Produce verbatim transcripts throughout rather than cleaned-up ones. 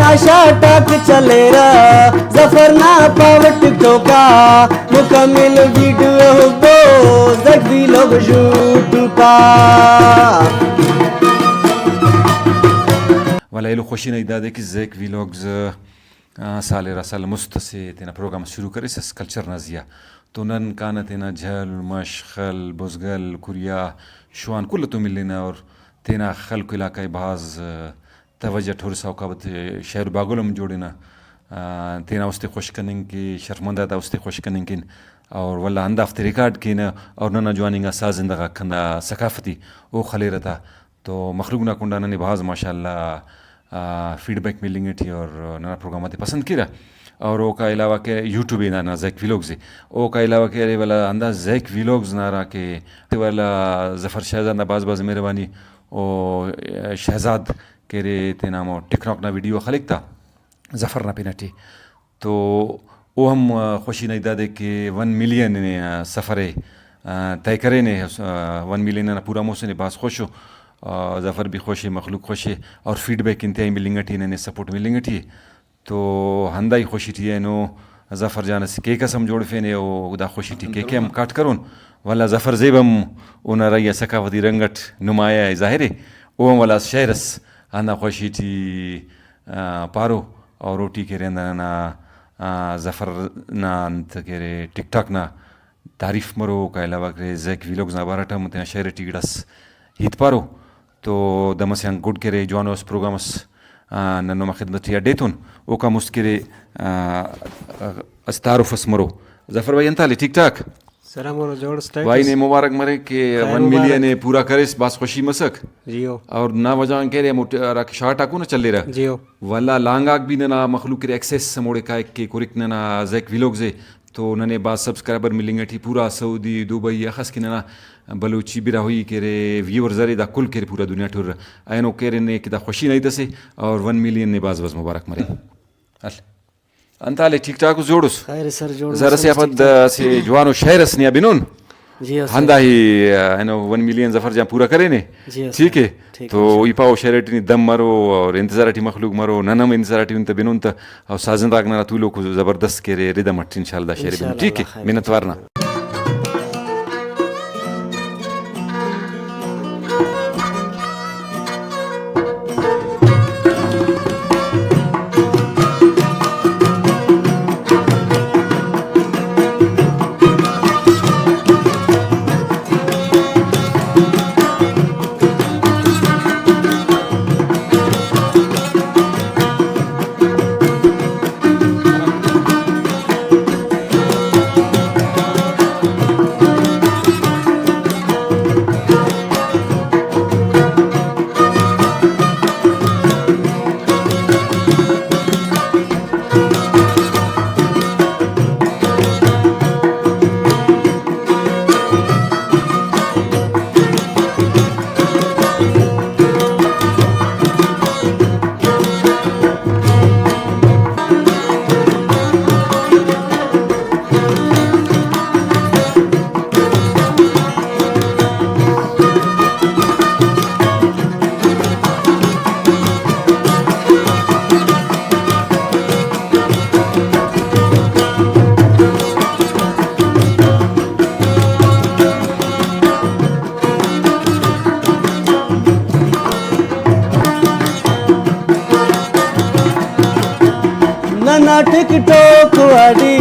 آ شارٹ آک چلیرہ ظفر نا پاوہ ٹک ٹاک آ، مکمل ویڈیو بو زیک ویلاگ یوٹیوب پا۔ ولدا ایلو خوشی نا ہیت دادے کہ زیک ویلاگز، آ، سال ارا سال مست اسہ تینا پروگرام اس شروع کریسس کلچر نا زیہا، تو نن کانہ تینا جھل، مش، خل، بزگل، کھریا، شوان کل تو ملینہ اور تینا خلق علاقہ ءِ بھاز، آ، توجہ اٹ ہرسا اوکا پد شعر و باگل ہم جوڑنہ، آ، تینا است ءِ خوش کننگ کہ شرفمند آتا است ءِ خوش کننگ کن، اور ولدا ہندافتے ریکارڈ کینہ، اور ننا جوان انگا ساز زندہ غاک ہندا ثقافتی او خلیرہ تا۔ تو مخلوق نا کنڈا ننے بھاز ماشاءاللہ، آ، فیڈ بیک ملنگ ٹی اور ننا پروگرام آتے پسند کیرہ۔ اور اوکا علاوہ کہ یوٹیوب ءِ ننا زیک ویلاگز ءِ، اوکا علاوہ کہ ارے ولدا ہندا زیک ویلاگز نا ہرا کہ ولدا ظفر شہزاد نا بھاز بھاز مہربانی۔ او شہزاد کہ ارے تینا ہمو ٹک ٹاک نا ویڈیو خلیک تا ظفر نا پن ٹی، تو او ہم، آ، خوشی نا ہیت دادے کہ ون ملین نے، آ، سفر ءِ، آ، طے کرینے۔ آ، ون ملین نا پورا مسنے، بھاز خوش ءُ، آ، ظفر بھی خوش ءِ، مخلوق خوش ءِ، اور فیڈ بیک انتہائی ملنگ ٹی، ننے سپورٹ ملنگ ٹی ءِ۔ تو ہندائی خوشی ٹی اینو ظفر جان اسہ کیک اس ہم جوڑفینے، او دا خوشی ٹی کیک ءِ ہم کاٹ کرون۔ ولدا ظفر زیب ہم اونا رہی آ ثقافتی رنگ اٹ نمایاں ءِ، ظاہر ءِ او ہم ولدا شعر اس ہندا خوشی ٹی، آ، پارو۔ اور اوٹی کہ ارے ہندا ننا، آ، ظفر نا انت کہ ارے ٹک ٹاک نا تعریف مرو، اوکا علاوہ کہ ارے زیک ویلاگز نا بارہ ٹی ہم تینا شعر ٹی گڑاس ہیت پارو۔ تو دم اسے آن گڈ کہ ارے جوانو اس پروگرام اس، آ، نن نما خدمت ٹی اڈ ایتون۔ اوکان مست کہ ارے، آ، اسہ تعارف اس مرو۔ ظفر بھائی، انت حال ءِ؟ ٹھیک ٹھاک؟ سلام اور جوڑ اس، بھائی، نے مبارک مرے کہ خیر ون ملین مبارک۔ ءِ پورا کریس، بھاز خوشی مسک۔ جی ہو۔ اور نا وجہ آن کہ ارے ہمو ٹ-، ہراکہ شارٹ آکو نا چلیرہ۔ جی ہو۔ ولدا لانگ آک بھی ننا مخلوق کہ ارے ایکسیس ہموڑے کائک کہ ہرک ننا زیک ویلاگز ءِ۔ تو ننے بھاز سبسکرائبر ملنگ ٹی، پورا سعودی، دبئی، اخس کہ ننا بلوچی براہوئی کہ ارے ویورز ارے، دا کل کہ ارے پورا دنیا ٹی ہرہ۔ اینو کہ ارے نے کہ دا خوشی نا ہیت اسے، اور ون ملین نے بھاز بھاز مبارک مرے۔ ہل۔ انت حال ءِ؟ ٹھیک ٹھاک اس؟ جوڑ اس؟ خیر سر، جوڑ اس، زر اسے آ سب ٹھیک پد ٹھاک۔ اسہ جوانو شعر اس نے آ بنون۔ جی ہاں سر۔ ہندا ہی، آ، اینو ون ملین ظفر جان پورا کرینے۔ جی ہاں سر۔ ٹھیک ہے۔ ٹھیک تو ہے سر۔ ای پاو شعر ٹی نی دم مرو اور انتظار ٹی مخلوق مرو، نن ہم انتظار ٹی ہن تہ بنون تہ، او سازندہ غاک ننا تولوکو زبردست کہ ارے ردم اٹ انشاءاللہ دا شعر بنن۔ انشاءاللہ ٹھیک ہے، اللہ خیر۔ منت وار نا۔ ننا ٹک ٹاک اڑی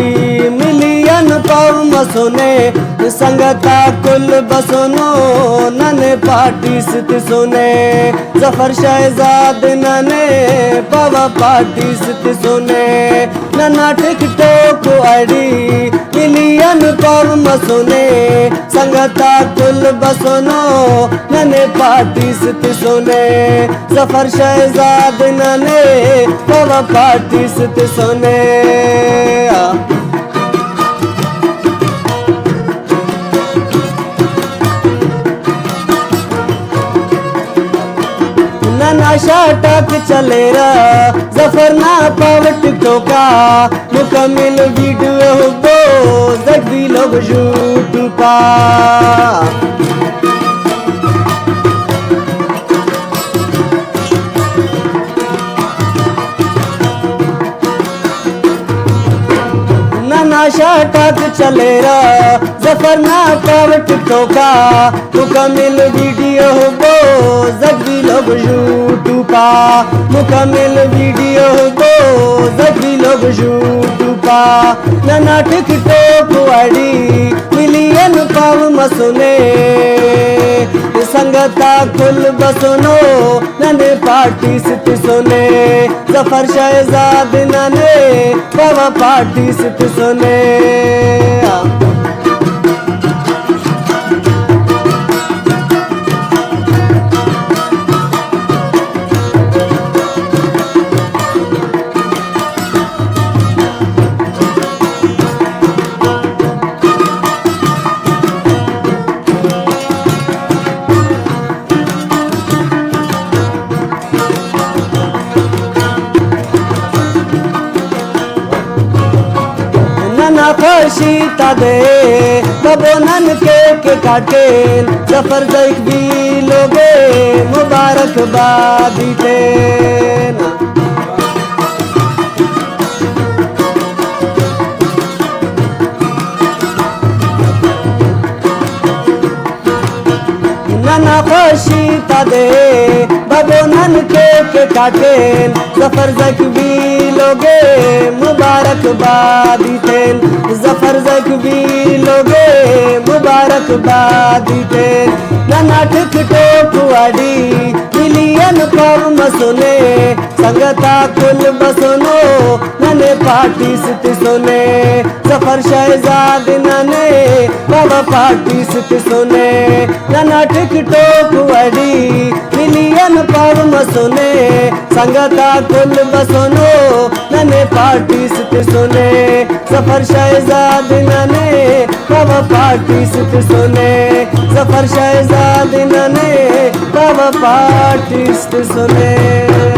ملین پاو مسنے، سنگت آک کل بسنو ننے پارٹیس تسنے، ظفر شہزاد ننے پاو پارٹیس تسنے۔ ننا ٹک ٹاک اڑی ملین پاو مسنے، سنگت آک کل بسنو ننے پارٹیس تسنے، ظفر شہزاد ننے پاو پارٹیس تسنے۔ ننا شارٹ آک چلیرہ ظفر نا پاوہ ٹک ٹاک آ، مکمل ویڈیو بو زیک ویلاگ یوٹیوب آ۔ شاٹاک چلیرہ ظفر نا اکاونٹ ٹک ٹوک آ، مکمل ویڈیو بو زگوی لوگ یوٹیوب آ، مکمل ویڈیو بو زگوی لوگ یوٹیوب آ۔ ننا ٹک ٹوک اڑی ملین پاو مسنے، سنگت آک کل بسنو ننے پارٹیس تسنے، ظفر شہزاد ننے پاوہ پارٹیس تسنے۔ ننا خوشی تا دے ببو نن کیک کاٹین، ظفر زکوی لوگے مبارک باد ایتین۔ ننا خوشی تا دے ببو نن کیک کاٹین، ظفر زکوی لوگے مبارک باد ایتین، ظفر زکوی لوگے مبارک باد ایتین۔ ننا ٹک ٹوک اڑی ملین پاو مسنے، سنگت آک کل بسنو ننے پارٹیس تسنے، ظفر شہزاد ننے پاوہ پارٹیس تسنے۔ ننا ٹک ٹوک اڑی ملین پاو مسنے، سنگت آک کل بسنو ننے پارٹیس تسنے، ظفر شہزاد ننے پاوہ پارٹیس تسنے، ظفر شہزاد ننے پاوہ پارٹیس تسنے۔